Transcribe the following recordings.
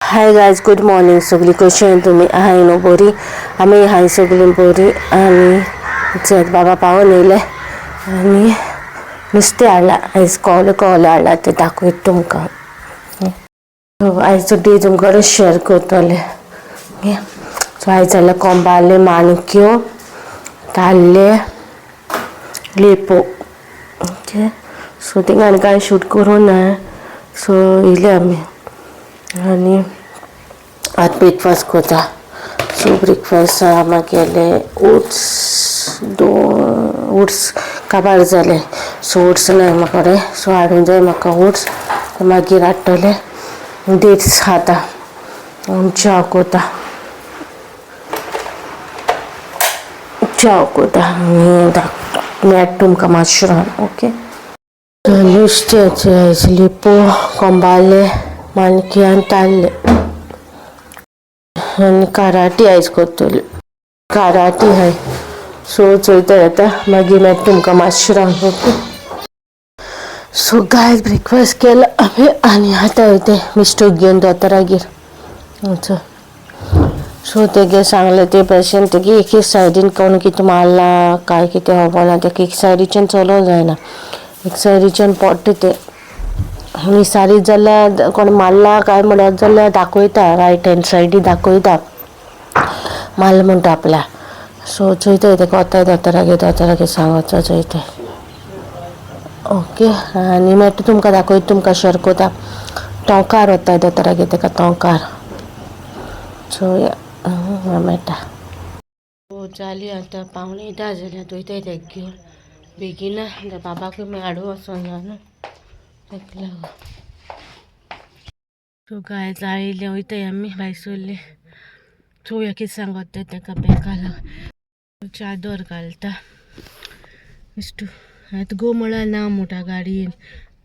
Hi guys, good morning. सगळीं कशी तुमी? आहाय न्हू बरी? आमी हाय सगळीं बरी. आनी चल बाबा पावोन येयले आनी नुस्तें हाडलां आयज. कोवले कोवले हाडलां तें दाखयता तुमकां. आयचो डे तुमकां शेअर करतले. सो आयज जाल्यार कोंबाले, माणक्यो, ताल्ले, लेपो. ओके, सो थिंगा आनी कांय शूट करूं ना. सो येयले आमी आनी आतां ब्रेकफास्ट करता. सो ब्रेकफास्ट मागेले ओट्स, दोन ओट्स काबार जाले. सो ओट्स ना म्हाका कडेन, सो हाडूंक जाय म्हाका ओट्स. मागीर हाडटले. डेट्स खाता, च्या कोता, च्या कोता आनी मेळटा तुमकां मातशें रावन. ओके, नुस्त्याचे आयज लिपो, कोंबाले, माणकी आनी ताल्ले आनी काराटी आयज करतली. काराटी हाय. सो चोयता आतां, मागीर मेळटा तुमकां मातशें रावन. ओके, सो गायज, ब्रेकफास्ट केला आमी आनी आतां वयता मिस्टर घेवन दोतोरागेर. सो तेगे सांगलें ते भशेन तेगे एक एक सायडीन कोण कितें मारलां काय कितें खबर ना. तेका एक सायडीच्यान चलोवंक जायना, एक सायडीच्यान पडटा तें. आनी सारीत जाल्यार कोण मारला काय म्हणत जाल्यार दाखयता, रायट हँड सायडी दाखयता मारला म्हणटा आपल्या. सो चोयताय तेका वताय दोतोरागेर, दोतोरागेर सांगता चोयताय. ओके, आनी मागीर तुमकां दाखयता, तुमकां शेअर करता. तोंकार वताय दोतोरागेर तेका तोंकार. सो मेळटा. जाली आतां 9:45 जाल्या. वयताय तेका घेवन बेगीन. बाबाकूय मागीर हाडूं वचोंक जाय न्हू, तेका लागून. सो गायज, आयले, वयताय आमी भायर सरली. चोवया कितें सांगता तें तेका. बेका लागून चादर घालता मिस्टू. आतां गो म्हळ्यार ना म्हणटा गाडयेन.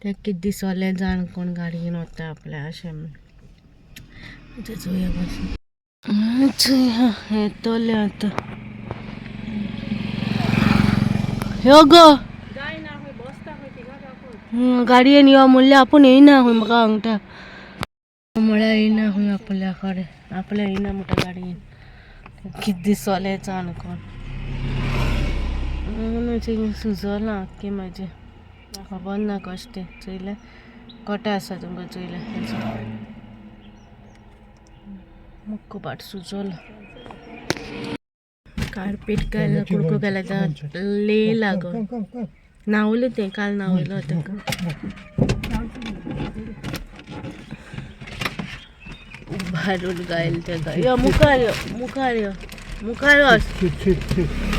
तेका कितें दिसलें जाण कोण गाडयेन वता आपल्या अशें म्हण. आतां चोवया बसून चोया येतलें आतां. यो गो गाडयेन यो म्हणल्यार आपूण येयना खंय. म्हाका सांगता म्हळ्यार येयना खंय आपल्या कडेन, आपल्या येयना म्हणटा गाडयेन. कितें दिसलें जाण कोण. सुजलां आख्खें म्हाजें, खबर ना कशें तें. चोयलें कोटे आसा तुमकां, चोयलें मुक्को पाट सुजलां. कार्पेट घायला, कुडको घायला ले लागो. न्हांवलें तें काल, न्हांवयलो ताका. उबारून घायल ताका. यो मुखार, यो मुखार, यो मुखार, वच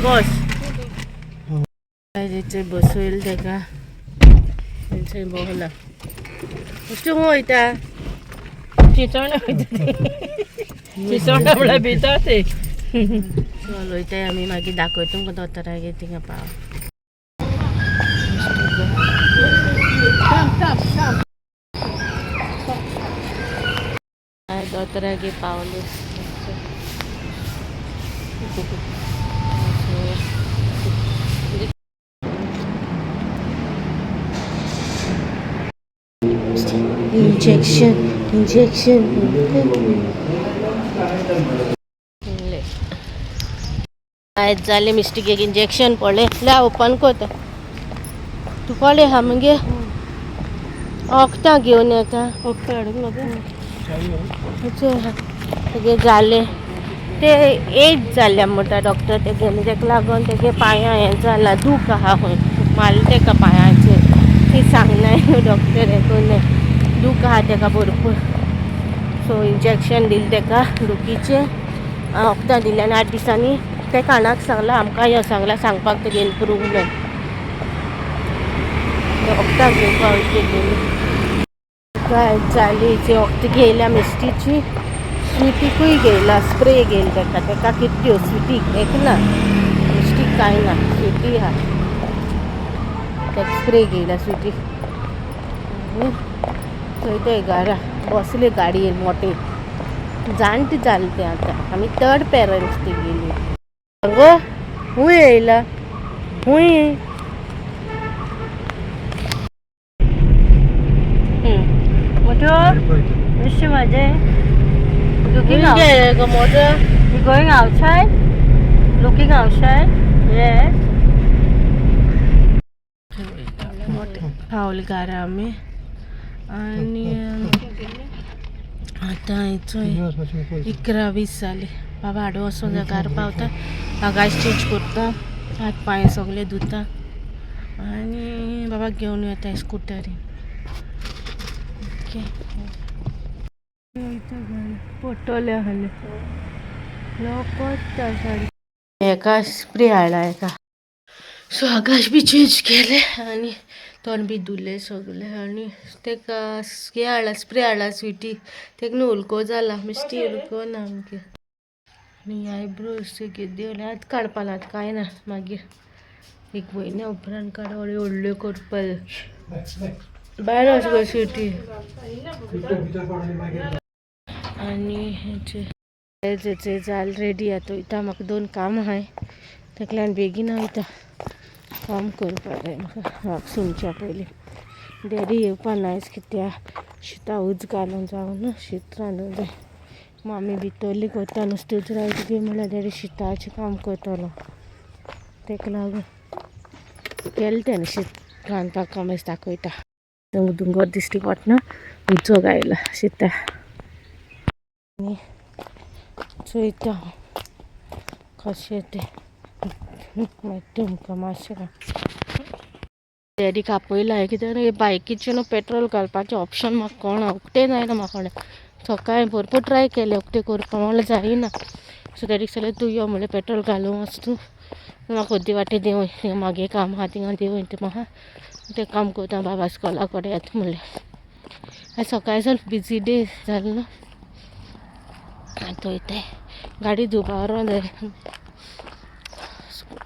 बस. बसयल ताका, थंय बसला. अशें खंय वयता? चिंचोणा वयता, चिंचोणा म्हळ्यार भिता ते. चल वयताय आमी, मागीर दाखयता तुमकां दोतोरागेर थिंगा पाव. दोतोरागेर पावले. इंजेक्शन इंजेक्शन आयज जालें मिस्टिकेक इंजेक्शन पडलें. ल्या ओपन करता तूं पळय हा मगे वखदां घेवन येता. वखदां हाडूंक लागून तेगे जालें ते एज जाल्या म्हणटा डॉक्टर तेगेले. तेका लागून तेगे पांयां हें जालां, दूख आहा खंय, मारलें तेका पांयाचेर. ती सांगनाय न्हू डॉक्टर, हें करूं दूख आहा तेका भरपूर. सो इंजेक्शन दिलें तेका दुखीचें, वखदां दिलें आनी 8 दिसांनी ते कानाक सांगलां आमकां यो सांगलां सांगपाक तेगे इम्प्रूव म्हणून. वखदां घेवपाक वयतली गेली. काय जाली जी वखदां घेयल्या मिस्टीची. स्विटीकूय घेयला, स्प्रे घेयला तेका. तेका कितल्यो स्विटीक एक ना, मिस्टीक कांय ना, स्विटी आहा तेका स्प्रे घेयला स्विटीक. चोयताय घरा बसले गाडयेन मोटे जाणटे जालें तें. आतां आमी थर्ड पेरंट्स तेगेली गो. खूंय येयला खूंय? मोठो नुस्तें म्हाजें. Looking out. You going outside? Looking outside? Yes. पावल घरा आमी आनी आतां चोय 11:20 जाली. बाबा हाडू वचोन जाय घरा पावता. आगाश चेंज करता, हात पांय सगळे धुता आनी बाबाक घेवन येता स्कुटरीन. ओके, पडटले आहले लोक हेका स्प्रे हाडला हेका. सो आकाश बी चेंज केले आनी तोंड बी धुले सगळे आनी तेका हे हाडला, स्प्रे हाडला स्विटी. तेका न्हू उलको जाला, मिस्टी उलको ना आमगे. आनी आयब्रोज घेतले आतां काडपा ना, आतां कांय ना, मागीर एक म्हयन्या उपरांत काड. व्हडल्यो व्हडल्यो करपा भायर वच गो स्विटी. आनी हेचे जाल रेडी आतां वयता. म्हाका दोन काम आहाय, ताका लागून बेगीन वयता. काम करपा जाय म्हाका वॉक्सिंगच्या पयलीं. डॅडी येवपा नायस कित्याक शिता उज घालूंक जावं न्हू, शीत रांदूंक जाय. मामी भितरली करता नुस्तें उजरायता ती, म्हणल्यार डॅडी शिताचें काम करतलो. ताका लागून केलें तेणें शीत रांदपाक काम दाखयता. दोंगर दिश्टी पडना, उजो गायला शिता. आनी चोयता हांव कशें तें, मागीर तुमकां मातशें. डॅडीक आपयला कित्याक बायकीचें न्हू पेट्रोल घालपाचें ऑप्शन म्हाका कोणा उक्तें जायना. म्हाका कोणें सकाळीं भरपूर ट्राय केलें उक्तें करपाक, म्हणल्यार जायना. सो डॅडीक सांगलें तूं यो म्हणलें, पेट्रोल घालूंक वच तूं, म्हाका अर्दी वाटे देंवय, थिंगा मागे काम आहा थिंगा देंवय तूं म्हाका, तें काम करता बाबा स्कॉला कडेन येता म्हणलें. आनी सकाळीं सावन बिजी डे जालो न्हू. आतां वयताय गाडी धुवपा जाय,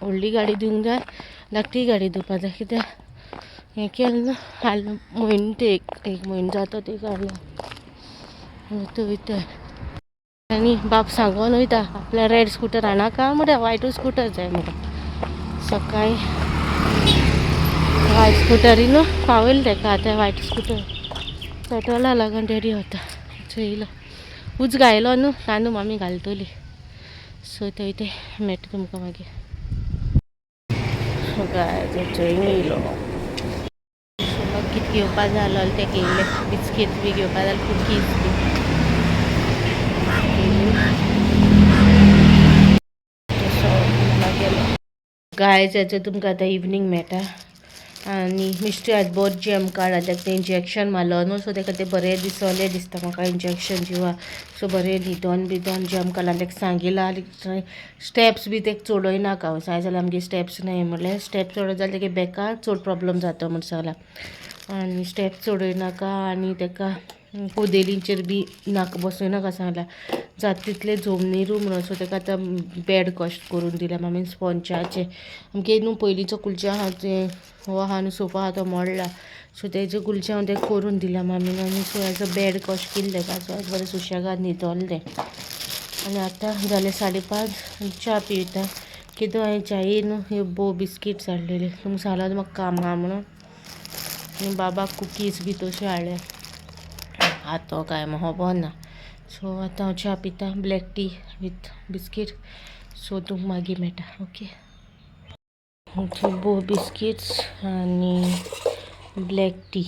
व्हडली गाडी धुवंक जाय, धाकटी गाडी धुवपा जाय, कित्याक हें केलें न्हू हाडलें म्हयनो ते एक म्हयनो जाता ते काडलो. आतां वयताय आनी बाब सांगोन वयता आपल्या रेड स्कुटर हाडनाका म्हळ्यार वायटूच स्कुटर जाय म्हाका. सकाळीं वायट स्कुटरी न्हू पावयलें तेका. आतां वायट स्कुटर पेट्रोला लागून डॅडी वता. चोयलो उज घायलो न्हू, तांदूळ मामी घालतली. सो थंय ते मेळटा तुमकां मागीर. चोय येयलो. सो म्हाका कितें घेवपा जाय आसलें तें घेयलें, बिस्कीट बी घेवपा जाय, कुकीज बी घेयली. सो गेलो गायज, हेचो तुमकां आतां इवनींग मेळटा. आनी मिस्टी आज बोर जॅम काडला, ताका तें इंजेक्शन मारलो न्हू, सो ताका तें बरें दिसलें दिसता म्हाका इंजेक्शन जिवा. सो बरें न्हिदोन बिदोन जॅम काडला. ताका सांगिलां स्टेप्स बी ताका चडय नाका जाय जाल्यार, आमगे स्टेप्स न्हय म्हणल्यार स्टेप चडत जाल्यार तेगे बेकार चड प्रोब्लम जाता म्हूण सांगला. आनी स्टेप चडय नाका आनी ताका कदेलींचेर बी नाका बसय नाका सांगला, जाता तितलें जमनीरू म्हणून. सो ताका आतां बेड कशें करून दिल्या मामीन स्पोंजाचें. आमगे न्हू पयलींचो कुलच्या आहा तें हो आहा न्हू, सोफा आहा तो मोडला. सो तेजे कुलच्या हांव तें करून दिला मामीन. आनी सो एज अ बेड कशें केलें तेका. सो आयज बरें सुशेगाद न्हिदोलें तें. आनी आतां जालें 5:30, च्या पियता. कितें हांवें च्याये न्हू ह्यो बोव बिस्किट्स हाडलेली, तुमकां सांगलां म्हाका काम आहा म्हणून. आनी बाबाक कुकीज बी तश्यो हाडल्या, आतां काय म्हाका खबर ना. सो आतां हांव च्या पिता, black tea with biscuit. So तुमकां मागीर मेळटा. ओके, बोव बिस्किट्स आनी ब्लॅक टी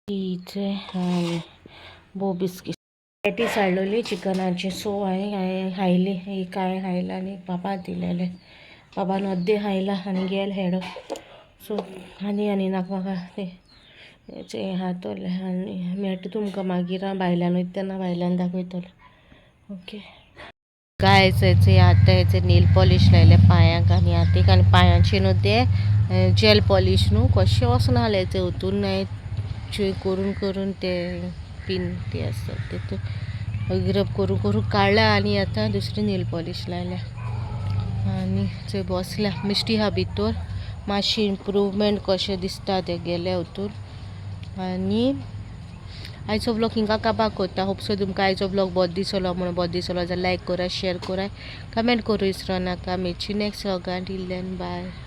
टीचे आनी बोव बिस्कीट. पॅटीस हाडलेली चिकनाची. सो हांवें खायली एक, हांवें खायला आनी बाबा दिलेले. बाबान अर्दे खायला आनी गेल हेडो. सो आनी आनी नाका म्हाका तें खातलें. आनी मेळटा तुमकां मागीर भायल्यान वयता तेन्ना भायल्यान दाखयतलें. ओके गायज, हेचे आतां हेचे नेल पॉलिश लायले पांयांक आनी हातीक आनी पांयांचे न्हू ते जेल पॉलिश न्हू कशें वचना जालें ते हितून करून करून ते पिन ते आसतात तितून रब करून करून काडल्या. आनी आतां दुसरी नेल पॉलिश लायल्या आनी थंय बसल्या. मिश्टी आहा भितर, मातशी इम्प्रूवमेंट कशें दिसता तें गेल्या हितून. आनी आयचो व्लॉग हिंगा काबार करता. होप सो तुमकां आयचो व्लॉग बरो दिसलो म्हणून. बरो दिसलो जाल्यार लायक करा, शेअर करा, कमेंट करूं विसरो नाका. मेळची नेक्स्ट व्लॉगान. Till then bye.